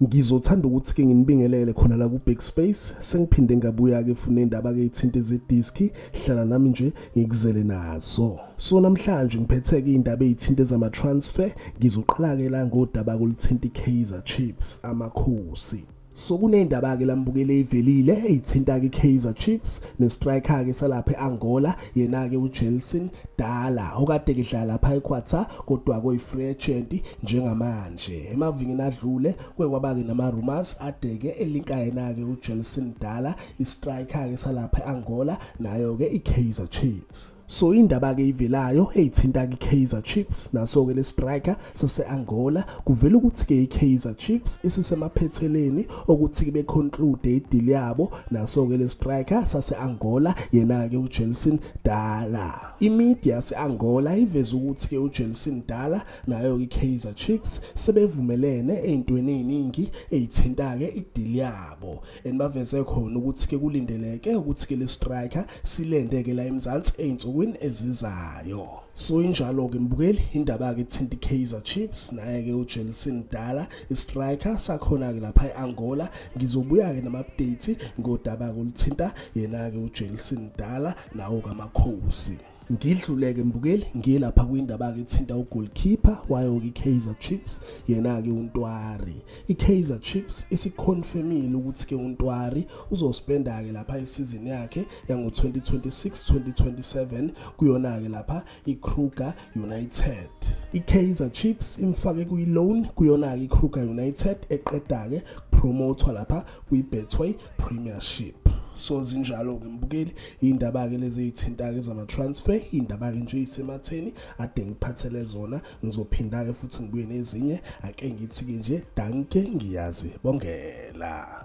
Ngizothanda ukuthi-ke nginibingelele khona la ku-Big Space. Sengiphinde ngabuya-ke funa indaba-ke ithinte zediski. Hlala nami nje ngikuzele nazo. So namhlanje ngiphethe-ke iy'ndaba ey'thinte zama-transfer. Ngizoqala-ke la ngodaba koluthinta i-Kaizer Chiefs, amakhosi. So kuney'ndaba-ke lambukele ey'velile ey'thinta-ke i-Kaizer Chiefs ne-striker-ke salapha e-Angola, yena-ke uJelson Dala okade kidlala lapha eQuarter kodwa koyi-free agent njengamanje. Emavikini adlule kuke kwaba-ke nama-rumours adeke elinka yena-ke uJelson Dala, i-striker-ke salapha e-Angola, nayo-ke i-Kaizer Chiefs. So indaba-ke ivelayo eyithinta-ke i-Kaizer Chiefs naso-ke le striker sase-Angola, kuvela ukuthi-ke i-Kaizer Chiefs isisemaphetheleni okuthi-ke beconclude i-deal yabo naso-ke le striker sase-Angola, yena-ke uJelson Dala. I-media yase-Angola iveza ukuthi-ke uJelson Dala nayo-ke i-Kaizer Chiefs sebevumelene ey'ntweni ey'ningi ey'thinta-ke i-deal yabo, and baveze khona ukuthi-ke kulindeleke ukuthi-ke le striker silende-ke la eMzansi ey'nsukwini ezizayo. So injalo-ke mbukeli indaba-ke ethinta i-Kaizer Chiefs naye-ke uJelson Dala, i-striker sakhona-ke lapha e-Angola. Ngizobuya-ke nama-update ngodaba-ke oluthinta yena-ke uJelson Dala nawo-ke amakhosi. Ngidluleke mbukeli ngiye lapha kwindaba-ke ethinta ugoalkeeper wayo-ke i-Kaizer Chiefs, yena-ke uNtwari. I-Kaizer Chiefs isiconfirmile ukuthi-ke uNtwari uzospenda-ke lapha isizini yakhe yango-2026-2027 kuyona-ke lapha i-Kruger United. I-Kaizer Chiefs imfake kwi-loan kuyona-ke i-Kruger United eqeda-ke promothwa lapha kwi-Betway Premiership. So zinjalo-ke mbukeli iy'ndaba-ke lezi ey'thinta-ke zama-transfer, iy'ndaba-ke nje ey'sematheni ade ngiphathele zona. Ngizophinda-ke futhi ngibuye nezinye. Ake ngithi-ke nje danke, ngiyazibongela.